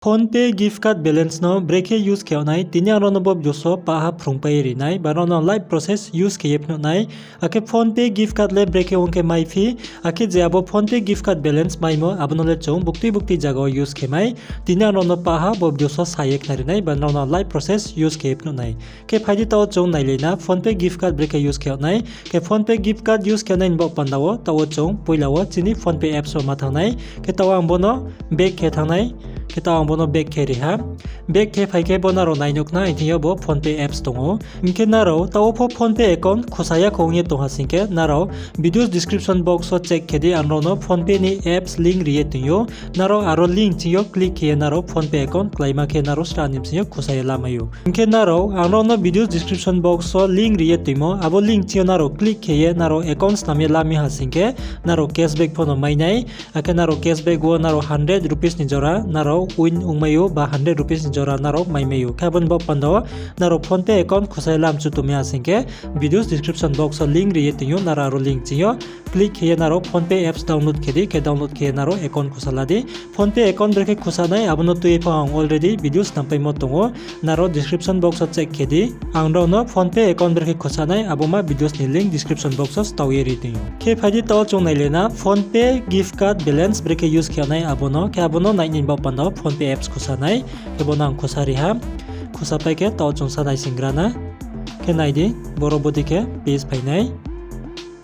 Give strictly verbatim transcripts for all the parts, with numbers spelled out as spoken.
PhonePe gift card balance no brekhe use khe yag nai, tini ang nrao no bo video so paha phrungpai ye ri nai, ba nrao no live process use khe ye phnuh nai. Akhe PhonePe gift card le brekhe ong khe maiphi, akhe je abo PhonePe gift card balance maimo, abo no le chung buktui buktui zaga wo use khe mai. Tini ang nrao no paha bo video so sa ye khnari nai, ba nrao no live process use khe ye phnuh nai. Khe phai di, taoh chung nailai na PhonePe gift card brekhe use khe yag nai. Khe PhonePe gift card use khe yag nai ni baoh panda wo, taoh wo chung poila wo chini PhonePe apps wo ma thanng nai. Khe taoh ang bo no back khe thanng nai. Khe taoh ang bo no back khe ri ha. Back khe phai khe bo nrao nai nuh khna, aini thing yo bo PhonePe apps tong ou. Hing khe nrao taoh wo pho PhonePe account khusa ya kho ong ye tong ha sing khe, nrao videos description box wo check khe di, ang nrao no PhonePe ni apps link ri ye toing ou. Nrao aro link ching yo click khe ye nrao PhonePe account kláima khe nrao sra ni bsing yo khusa ye lamai ou. Hing khe nrao ang nrao no videos description box wo link ri ye toingmo, abo link ching yo nrao click khe ye nrao account snam ye lamai ha sing khe, nrao cashback pho no mai nai. Akhe nrao cashback wo nrao hundred rupees ni jora nrao win ongmai ou, ba hundred rupees ni jora nrao maimai ou. Khe abo ni baoh panda wo nrao PhonePe account khusa ye lamchu tongmai ha sing khe, videos description box wo link ri ye toing ou, nrao aro link ching yo click khe ye nrao PhonePe apps download khe di, khe download khe ye nrao account khusa la di. PhonePe account brekhe khusa nai, abo no tui ye pho ang already video snam paimo tong ou, nrao description box wo check khe di. Ang nrao no PhonePe account brekhe khusa nai, abo ma videos ni link description box wo stao ye ri toing ou. Khe phai di, taoh chung nailai na PhonePe gift card balance brekhe use khe yag nai abo no. Khe abo no nai ni baoh panda wo PhonePe apps khusa nai. Khe bo no ang khusa ri ha. Khusa pai khe taoh chung sa nai sing gra na. Khe nai di, boro bodei khe page phai nai.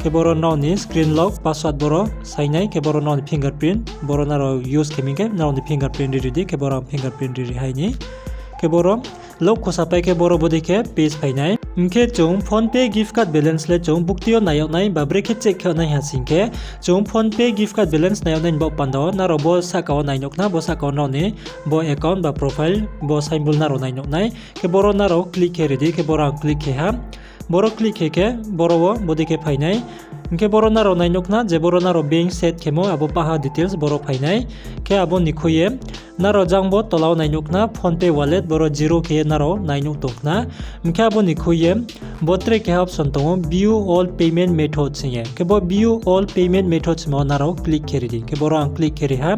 Khe boro nrao ni screen lock, password boro sai nai, khe boro nrao ni fingerprint, boro nrao use khe mi khe nrao ni fingerprint ri ri di, khe boro ang fingerprint ri ri hai ni. Khe boro lock khusa pai khe boro bodei khe page phai nai. Hing khe chung PhonePe gift card balance le chung buktui yo nai yag nai, ba brekhe check khe yag nai ha sing khe, chung PhonePe gift card balance nai yag nai ni baoh panda wo nrao bo sahka wo nai nuh khna, bo sahka wo nrao ni bo account ba profile bo symbol nrao nai nuh nai. Khe boro nrao click khe ri di, khe boro ang click khe ha. Boro click khe khe boro wo bodei khe phai nai. Hing khe boro nrao nai nuh khna je boro nrao bank set khemo abo paha details boro phai nai. Khe abo ni khui ye nrao jang bo tola wo nai nuh khna PhonePe wallet, boro zero khe ye nrao nai nuh tong khna. Hing khe abo ni khui ye bo tre keha option tong ou, view all payment methods hing ye. Khe bo view all payment methods hingmo nrao click khe ri di. Khe boro ang click khe ri ha.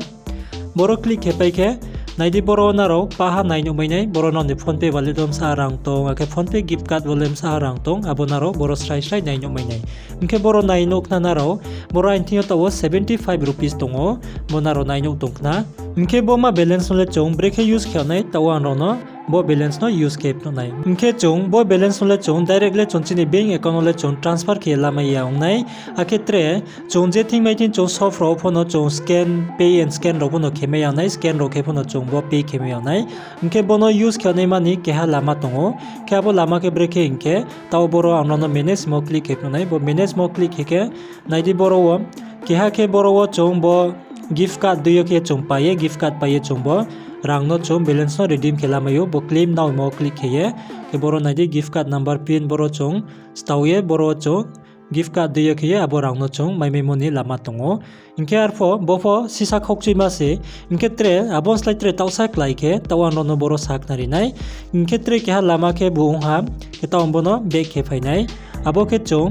Boro click khe pai khe, nai di, boro wo nrao paha nai nuh mai nai, boro nrao ni PhonePe wallet wo bsa rang tong, akhe PhonePe gift card wo le bsa rang tong, abo nrao boro srai srai nai nuh mai nai. Hing khe boro nai nuh khna nrao, boro aini thing yo taoh wo seventy five rupees tong ou, bo nrao nai nuh tong khna. Hing khe bo ma balance no le chung brekhe use khe yag nai, taoh wo ang nrao no bo balance no use khe phnuh nai. Hing khe chung bo balance no le chung direct le chung chini bank account wo le chung transfer khe lamai ya ong nai, akhe tre chung je thing mai thing chung shop rao pho no chung scan, pay and scan rao pho no khe mai ya ong nai, scan rao khe pho no chung bo pay khe mai ya ong nai. Hing khe bo no use khe yag naima ni keha lama tong ou. Khe abo lama khe brekhe hing khe, taoh boro ang nrao no manage mo click khe phnuh nai, bo manage mo click khe khe, nai di boro wo, keha khe boro wo chung bo gift card dei yo khe chung pai ye, gift card pai ye chung bo rang no chung balance no redeem khe lamai ou, bo claim now mo click khe ye. Khe boro nai di gift card number pin boro chung stao ye, boro chung gift card dei yo khe ye abo rang no chung maimaimo ni lama tong ou. Hing khe arpho bo pho sisa khaukchuima se, hing khe tre abo ni slái tre taohsa klái khe taoh ang nrao no boro sakhnari nai. Hing khe tre keha lama khe bo ong ha, khe taoh ang bo no back khe phai nai. Abo khe chung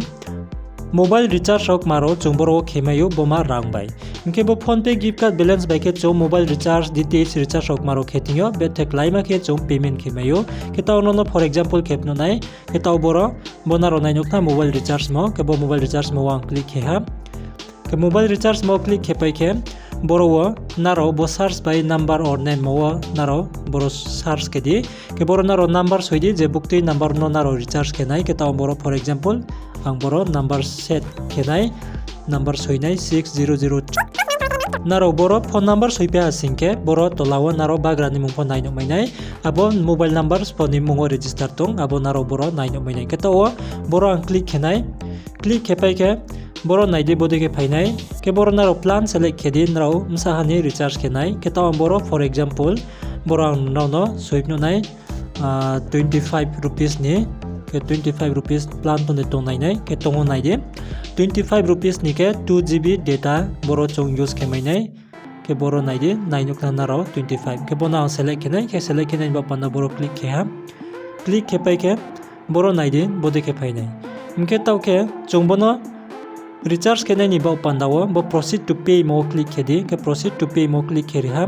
mobile recharge rao kma rao chung boro wo khe mai ou, bo ma rang bai. Hing khe bo PhonePe gift card balance bai khe chung mobile recharge, D T H recharge rao kma rao khe thing yo, bethe kláima khe chung payment khe mai ou. Khe taoh ang nrao no for example khe phnuh nai, khe taoh boro, bo nrao nai nuh khna mobile recharge mo, khe bo mobile recharge mo wo ang click khe ha. Khe mobile recharge mo click khe pai khe, boro wo nrao bo search by number or name mo wo nrao boro search khe di. Khe boro nrao number soi di, je buktui number no nrao recharge khe nai, khe taoh boro for example, ang boro number set khe nai, number soi nai six zero zero. Nrao boro phone number soipai ha sing khe, boro tola wo nrao bagra ni mung pho nai nuh mai nai, abo mobile number pho ni mung wo register tong, abo nrao boro nai nuh mai nai. Khe taoh wo boro ang click khe nai, click khe pai khe, boro nai di bodei khe phai nai, khe boro nrao plan select khe di, nrao bsa ha ni recharge khe nai, khe taoh ang boro for example, boro ang nrao no soi phnuh nai, twenty five rupees ni, khe twenty five rupees plan tong de tong nai nai, khe tong ou nai di, twenty five rupees ni khe two G B data boro chung use khe mai nai, khe boro nai di, nai nuh khna nrao twenty five, khe bo no ang select khe nai, khe select khe nai ni baoh panda boro click khe ha, click khe pai khe, boro nai di, bodei khe phai nai. Hing khe taoh khe chung bo no recharge khe nai ni baoh panda wo, bo proceed to pay mo click khe di, khe proceed to pay mo click khe ri ha.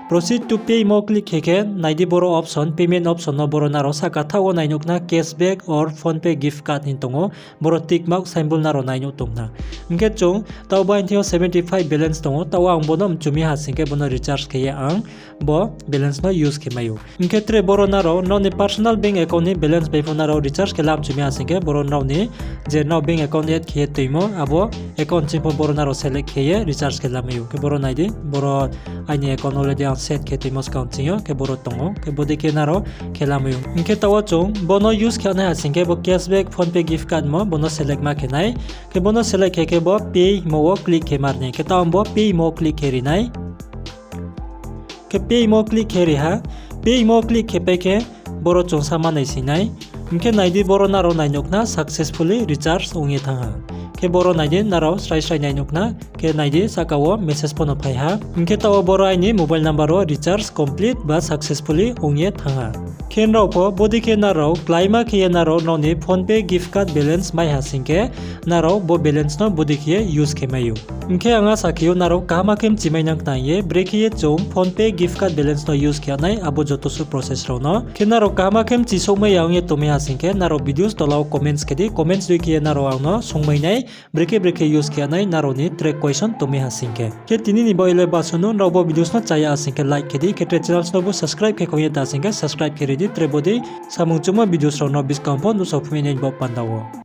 Proceed to pay mo click khe khe nai di boro option, payment option no boro nrao sahka thaoh wo nai nuh khna cashback or PhonePe gift card hing tong ou, boro tick mark symbol nrao nai nuh tong khna. Hing khe chung taoh bo aini thing yo seventy five balance tong ou, taoh wo ang bo no mchu mi ha sing khe bo no recharge khe ye ang bo balance no use khe mai ou. Hing khe tre boro nrao nrao ni personal bank account ni balance bai pho nrao recharge khe la mchu mi ha sing khe boro nrao ni je nrao bank account add khe ye toimo abo account ching pho boro nrao select khe ye recharge khe la mai ou. Khe boro nai di, boro aini account already ang set khe toimo skang ching yo, khe boro tong ou, khe bodei khe nrao khe la mai ou. Hing khe taoh wo chung bo no use khe nai ha sing khe bo cashback PhonePe gift card mo bo no select ma khe nai. Khe bo no select khe khe bo pay mo wo click khe ma ri nai, khe taoh bo pay mo click khe ri nai. Khe pay mo click khe ri ha, pay mo click khe pai khe boro chung sa ma nai sing nai. Hing khe nai di boro nrao nai nuh khna successfully recharge ong ye thanng ha. Khe boro nai di nrao srai srai nai nuh khna, khe nai di sahka wo message pho no phai ha. Hing khe taoh wo boro aini mobile number wo recharge complete ba successfully ong ye thanng ha. Khe nrao pho bodei khe nrao kláima khe ye nrao nrao ni PhonePe gift card balance mai ha sing khe nrao bo balance no bodei khe ye use khe mai ou. Hing khe ang asa khe ou nrao kaham khe mchi mai nang khna hing ye, brekhe ye chung PhonePe gift card balance no use khe nai abo joto suh process rao no. Khe nrao kaham khe mchi souhmai ya ong ye tongmai ha sing khe nrao videos tola wo comments khe di, comments dei khe ye nrao ang no sungmai nai, brekhe brekhe use khe nai nrao ni tre question tongmai ha sing khe. Khe tini ni baoh ye le basuh nou, nrao bo videos no chá ya sing khe like khe di, khe tre channels no bo subscribe khe khong ye ta sing khe subscribe khe ri di, tre bodei samung chungmo videos rao no buskang pho nuhsao phumai nai bo panda wo.